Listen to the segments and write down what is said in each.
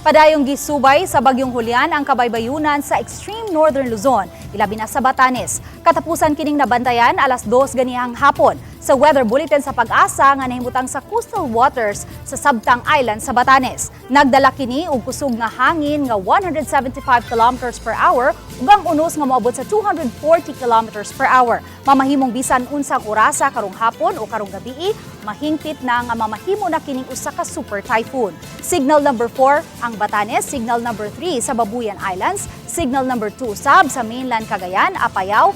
Padayong gisubay sa Bagyong Julian ang kabaybayunan sa extreme northern Luzon, ilabi na sa Batanes. Katapusan kining nabantayan alas 2 ganihang hapon sa weather bulletin sa PAGASA nga nahimutang sa coastal waters sa Sabtang Island sa Batanes. Nagdala kini og kusog nga hangin nga 175 kilometers per hour ug ang unos nga moabot sa 240 kilometers per hour. Mamahimong bisan unsang orasa karong hapon o karong gabii, mahingpit na nga mamahimo na kining usa ka super typhoon. Signal number 4 ang Batanes, signal number 3 sa Babuyan Islands, signal number 2 usab sa mainland Cagayan, Apayao,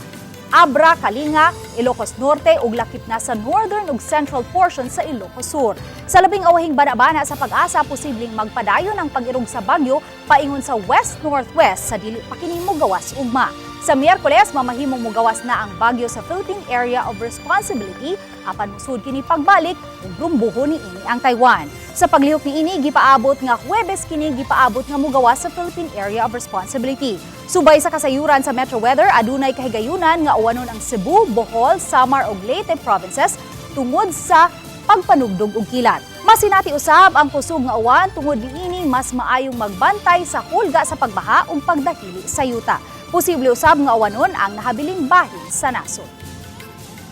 Abra, Kalinga, Ilocos Norte ug lakip na sa northern ug central portion sa Ilocos Sur. Sa labing awahing bana-bana sa PAGASA, posibleng magpadayon ang pag-irog sa bagyo paingon sa west-northwest sa dili pa kini mogawas ugma. Sa Miyerkules, mamahimong mogawas na ang bagyo sa Philippine Area of Responsibility apan musud kini pagbalik ug rumbuho niini ang Taiwan. Sa paglihok niini, gipaabot nga Huwebes kini gipaabot nga mogawas sa Philippine Area of Responsibility. Subay sa kasayuran sa Metro Weather, adunay kahigayunan nga uwanon ang Cebu, Bohol, Samar ug Leyte provinces tungod sa pagpanugdog og kilat. Masinati usab ang kusog nga uwan. Tungod niini, mas maayong magbantay sa hulga sa pagbaha ug pagdahili sa yuta. Posible usab nga uwanon ang nahabiling bahin sa nasod.